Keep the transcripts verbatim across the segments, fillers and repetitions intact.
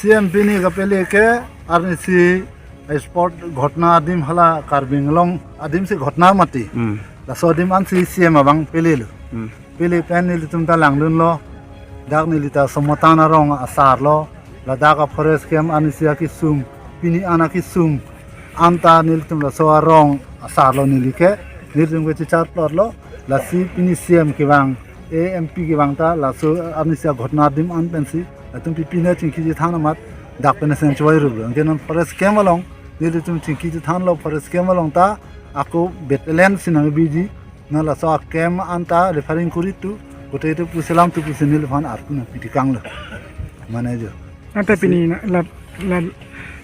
C M pini kapele ke arnisi sport ghotna adim hala Karbi Anglong adim si ghotna mati. Hmm. Laso adim ansi C M abang pelelo. Hmm. Pele pen nelitum ta langdunlo. Dak neli ta Somotan arong asarlo. Ladak a forest camp arnisi akesung. Pini an akesung. Anta nelitum laso arong asarlo neli ke. Nelitum ke chichar plotlo. Lasi pini C M kevang, A M P kevang ta laso arnisi ghotna adim an pensi latum pipine chingki chethan amat dak pen sanctuary ruplo. Anke non forest camp along nelitum chingki chethanlo, forest camp along ta ako battalion si nang biji. Na laso a camp anta referring kuri tu kote tu puselam tu pusi neliphan arpu nangpi tikanglo. Mane jo. Ante pini na la la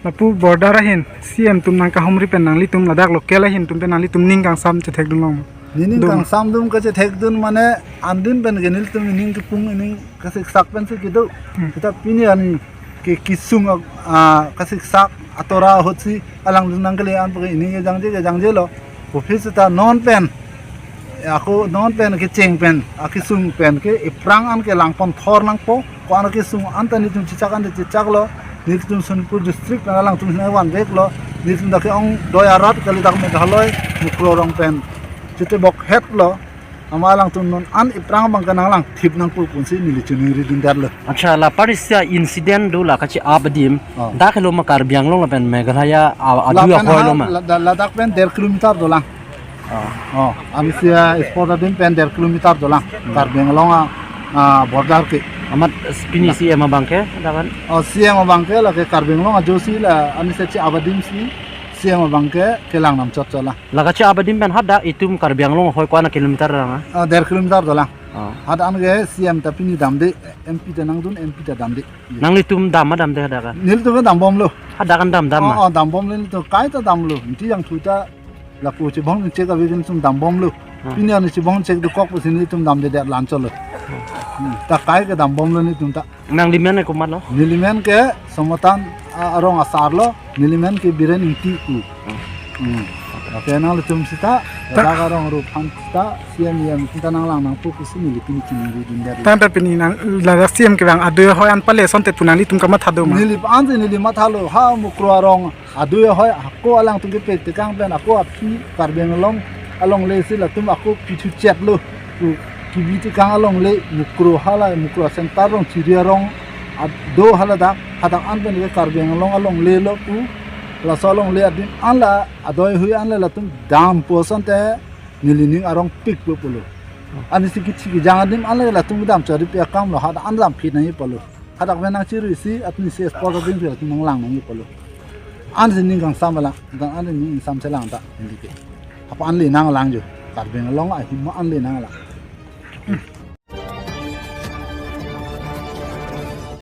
lapu border ahin C M atum nangkahumri pen nanglitum ladak local ahin atum pen nanglitum ning kangsam chethekdun long. Nening Dum. Kangsam dum kachethekdun mane andin pen ke nelitum ning kepung ning kasiksak pensi kedo. Hmm. Seta pini ani ke kesung a, a, kasiksak atora ahutsi alangdun nangkele an pake ning kejangje kejangjelo. Office ta non pen. Ako non pen kecheng pen akesung pen ke iphrang an ke langpon thor nangpo. Ko-an akesung anta nelitum chechak anta chechaklo. Nelitum Sonpur district na alangtum hinai vanveklo. Nelitum dak ke-ong doi arat kali dak Meghalaya Mukro arong pen chete bok hetlo. Ama alangtum non an iphrang abang ke nanglang thip nangpo punsi neli chiningridun detlo. Acha, la parisia incident do la kachi-ap adim. Oh. Dak helo ma Karbi Anglong lapen Meghalaya a- adu Lapen ahoi ha lo ma. La- la- ladak pen der kilometer dolang. Oh. Oh, arnisi a sport adim pen der kilometer dolang. Hmm. Karbi Anglong a, a border ke. Amat pini C M abang ke dakan. Oh, C M abang ke lake Karbi Anglong ajo si la arnisi a-ap adim si C M abang ke kelang nam chot cholang. La kachi-ap adim pen hadak itum Karbi Anglong ahoi ko-an kilometer lang a? Oh, der kilometer dolang. Oh. Hadak an ke C M ta pini damde, M P ta nangdun, M P ta damde. Nanglitum dam ma damde hadak an? Nelitum ke dambomlo. Hadak an dam dam ma? Oh, oh, dambomlo nelitum kaita damlo. Niti yang thu ta lapu chibong chek avi tum dambomlo. Hmm. Pini ani chibong chek dokok pusi nelitum damde det lan cholo. Hmm. Ta kai ke dambomlo nelitum ta. Nanglimen ke komatlo? Nelimen ke Somotan a- arong asarlo. Nelimen ke Biren Ingti pu. Hmm. Hmm. Oke, nanglitum seta, Ta- ladak arong rupan seta, C M E M seta nanglang nangpo pusi neli pini chiningridun detlo. Tangte pini nang ladak C M kevang adu ahoi an pale asonte pu nanglitum kamathado ma? Neli ansi neli mathalo ha Mukro arong adu ahoi ako alangtum kepek tekang pen ako aphi Karbi Anglong alongle si latum ako pithu chetlo. Pu kibi tekang alongle Mukro hala Mukro center rong chiri arong ado hala dak hadak an pen ke Karbi Anglong alongle lo pu laso alongle adim an la adoi hui an la latum dampo asonte neli ning arong pikpo pulo. Arnisi kichi kejang adim an la latum dam chori pi akam lo hadak an dam phit nangji pulo. Hadak pen nangchirui si arnisi sport adim pi latum nanglang nangji pulo. Ansi ning kangsam alang, dan an ning ingsam selang ta neli ke. Apa an le nanglang jo. Karbi Anglong ahimo an le nanglang.